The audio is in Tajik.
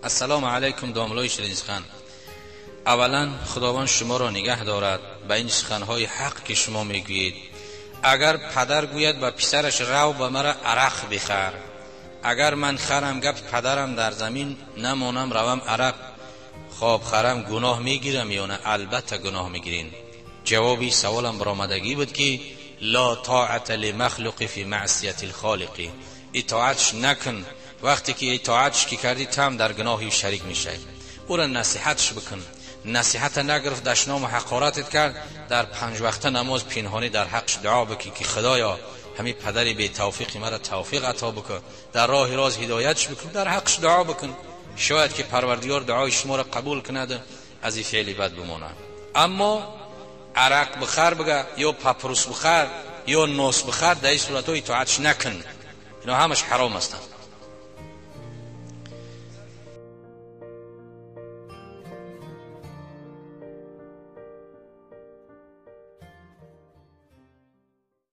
Ассалому алайкум, домлои ширинсухан. Аввалан Худованд шуморо нигаҳ дорад ба ин суханҳои ҳақ, ки шумо мегӯед. Агар падар гӯяд ба писараш: «Рав, ба мара арақ бихар», агар ман харам, гапи падарам дар замин намонам, равам арақ хоб харам, гуноҳ мегирам ё на? Албатта, гуноҳ мегирин. Ҷавоби саволам баромадагӣ буд, ки لا طاعة لمخلوق في معصية الخالق. Итоатш накун. Вақте ки итоатш ки кардӣ, там дар гуноҳи шарик мешавӣ. Ӯра насиҳатш бикун. Насиҳата нагирифт, дашному ҳақоратат кард, дар панҷвақта намоз пинҳонӣ дар ҳақш дуо бикун, ки худоё, ҳамин падари бетавфиқи мара тавфиқ ато бикун, дар роҳи рост ҳидоятш бикун. Дар ҳақш дуо бикун, шояд ки Парвардигор дуои шуморо қабул кунад, аз ин феъли бад бимонад. Аммо арақ бихар бига ё папрус бихар ё нос бихар, дар ин суратҳо итоатш накун. Ино ҳамаш ҳаром ҳастанд.